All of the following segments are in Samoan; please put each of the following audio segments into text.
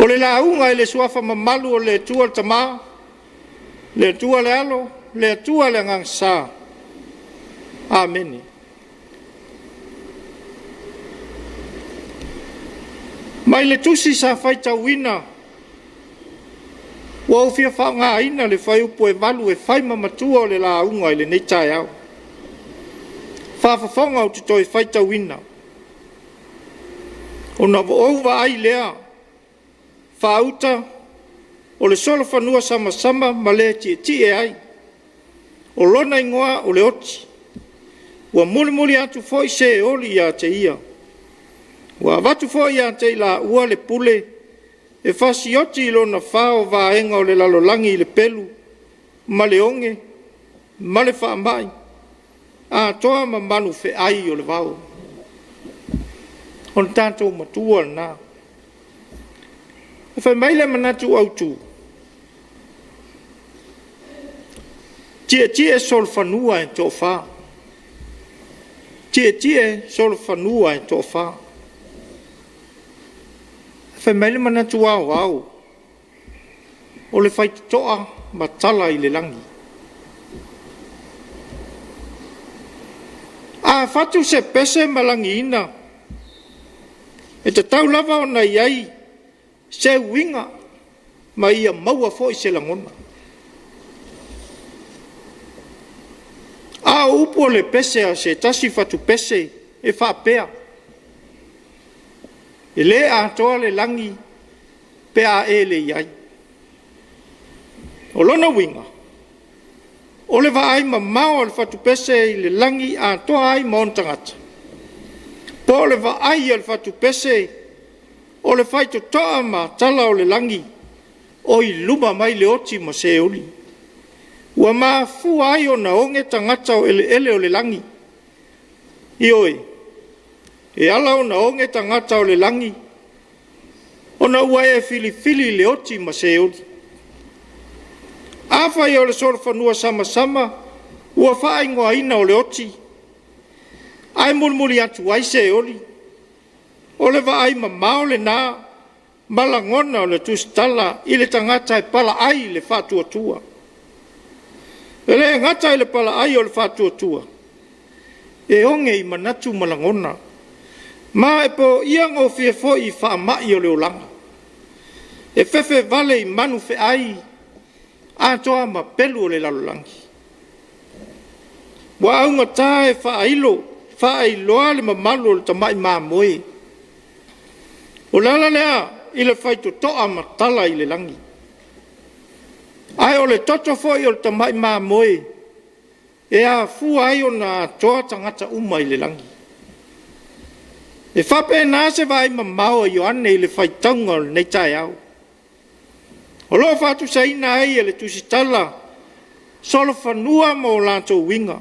O le lauga i le suafa mamalu o le Atua le Tama, le Atua le Alo, le Atua le Agaga Sa. Amene. Mai le tusi sa faitauina, ua ou fia faaaogaina le fuaiupu e 8 e fai ma matua o le lauga i lenei taeao. Faafofoga ou te toe faitauina. Ona ou vaai lea faauta o le solofanua samasama ma le tietie ai. O lona igoa o le Oti. Ua mulimuli atu foi Seoli ia te ia. Ua avatu foi ia te i laua le pule e fasioti i lona fao vaega o le lalolagi i le pelu ma le oge ma le faamai, atoa ma manu feai o le vao. O le tatou Matua lena. Fai mai le manatu autu, tietie solofanua e toafa, tietie solofanua e toafa. Fai mai le manatu aoao, o le faitotoa ma tala i le lagi. A fatu se pese ma lagiina, e tatau lava ona i ai se uiga ma ia maua foi se lagona. A o upu o le pese a se tasi fatu pese e faapea, “E le atoa le lagi pe a e le i ai.” O lona uiga, o le vaai mamao a le fatupese i le lagi atoa ai ma ona tagata, po o le vaai a le fatupese o le faitotoa ma tala o le lagi o i luma mai le oti ma Seoli. Ua mafua ai ona oge tagata o eleele o le lagi. Ioe, e ala ona oge tagata o le lagi, ona ua e filifili le oti ma Seoli. Afai o le solofanua samasama ua faaigoaina o le oti, ae mulimuli atu ai Seoli, o le vaai mamao lena ma lagona o le tusitala i le tagata e palaai le faatuatua. E le gata i le palaai o le faatuatua, e oge i manatu ma lagona, ma e poia gofie foi i faamai o le olaga. E fefe vale i manu feai atoa ma pelu o le lalolagi. Ua augata e faailoa le mamalu o le tamai mamoe. O le ala lea i le faitotoa ma tala i le lagi. Ae o le toto foi o le tamai mamoe e afua ai ona atoa tagata uma i le lagi. E faapena se vaai mamao a Ioane i le faitauga o lenei taeao. O lo o faatusaina ai e le tusitala solofanua ma o latou uiga,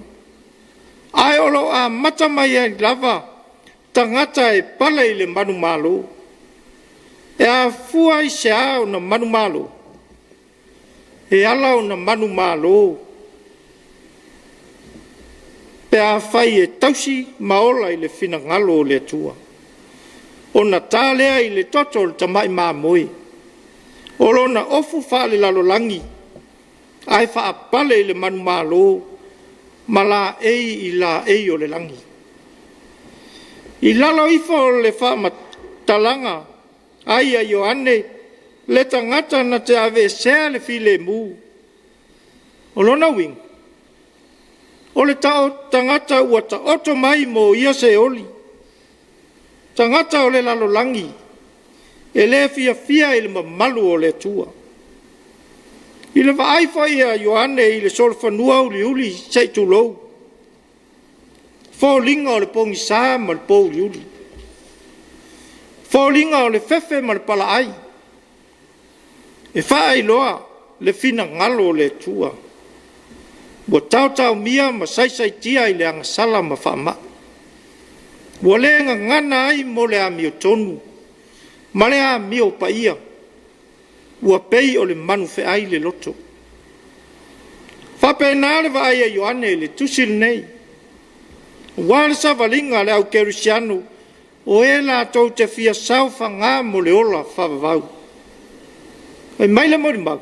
ae o lo o amata mai ai lava tagata e pale i le manumalo. E afua i se a ona manumalo? E ala ona manumalo pe afai e tausi ma ola i le finagalo o le Atua. Ona ta lea i le toto o le tamai mamoe, o lona ofu faalelalolagi, ae faapale i le manumalo ma laei i laei o le lagi. I lalo ifo o le faamatalaga ai a Ioane le tagata na te aveesea le filemu. O lona uiga, o le tagata ua taoto mai mo ia Seoli, tagata o le lalolagi, e le fiafia i le mamalu o le Atua. I le vaai foi a Ioane i le solofanua uliuli se i tulou, foliga o le pogisa ma le pouliuli, foliga o le fefe ma le palaai, e faailoa le finagalo o le Atua ua taotaomia ma saisaitia i le agasala ma faamai, ua le gagana ai mo le amiotonu ma le amio paia, ua pei o le manufeai le loto. E faapena le vaai a Ioane i le tusi lenei, aua le savaliga a le au kerisiano, o e latou te fia saofaga mo le ola faavavau. Fai mai le molimau,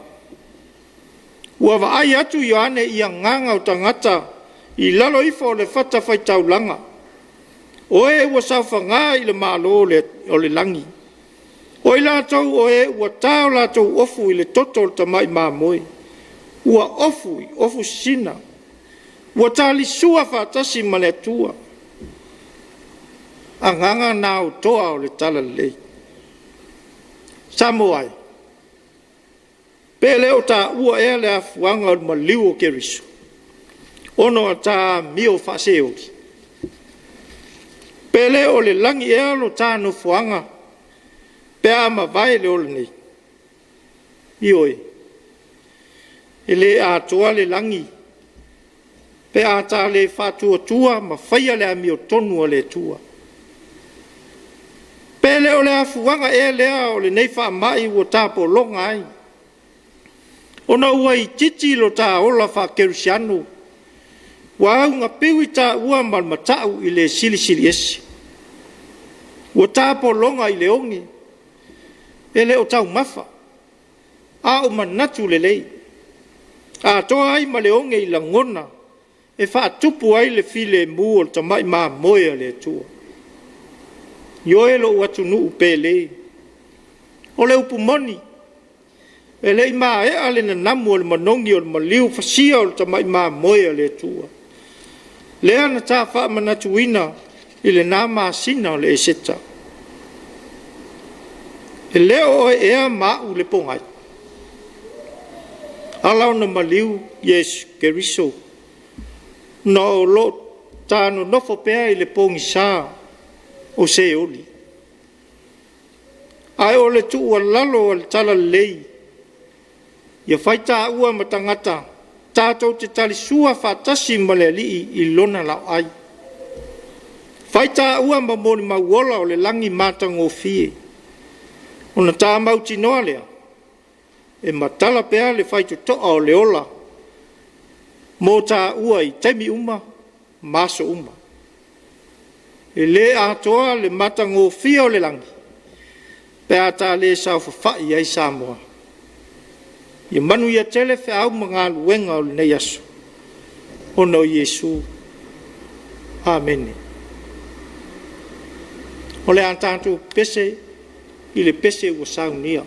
ua vaai atu Ioane i agaga o tagata i lalo ifo o le fatafaitaulaga, o e ua saofaga i le Malo o le lagi. O i latou o e ua ta o latou ofu i le toto o le Tamai Mamoe, ua ofu i ofu sisina, ua talisua faatasi ma le Atua. Agaga na o toa o le talalelei. Samoa e, pe le o taua ea le afuaga o le maliu o Keriso ona o ta amio faale-Seoli? Pe le o le lagi ea lo ta nofoaga pe a mavae le ola nei? Ioe, e le atoa le lagi pe a ta le faatuatua ma faia le amiotonu a le Atua. Pe le o le afuaga ea lea o lenei faamai ua ta pologa ai, ona ua itiiti lo ta ola faakerisiano, ua augapiu taua ma le matau i le Silisili Ese. Ua ta pologa i le oge, e le o taumafa, a o manatu lelei, atoa ai ma le oge i lagona e faatupu ai le filemu o le tamai mamoe a le Atua. Ioe lou atunuu pele, o le upu moni, e le i maea le nanamu o le manogi o le maliu fasia o le tamai mamoe a le Atua, lea na ta faamanatuina i lena masina o le Eseta. E le o oe ea ma au le pogai? Ala ona maliu Iesu Keriso, ona o lo o ta nonofo pea i le pogisa o Seoli. Ae o le tuualalo a le Talalelei, ia fai taua ma tagata tatou te talisua faatasi ma le Alii i Lona laoai. Fai taua ma molimau ola o le lagi matagofie, ona ta mautinoa lea, e matala pea le faitotoa o le ola mo taua i taimi uma ma aso uma. E le atoa le matagofie o le lagi pe a ta le saofafai ai Samoa. Ia manuia tele feau ma galuega o lenei aso, ona o Iesu. Amene. O le a tatou pepese i le pese ua saunia.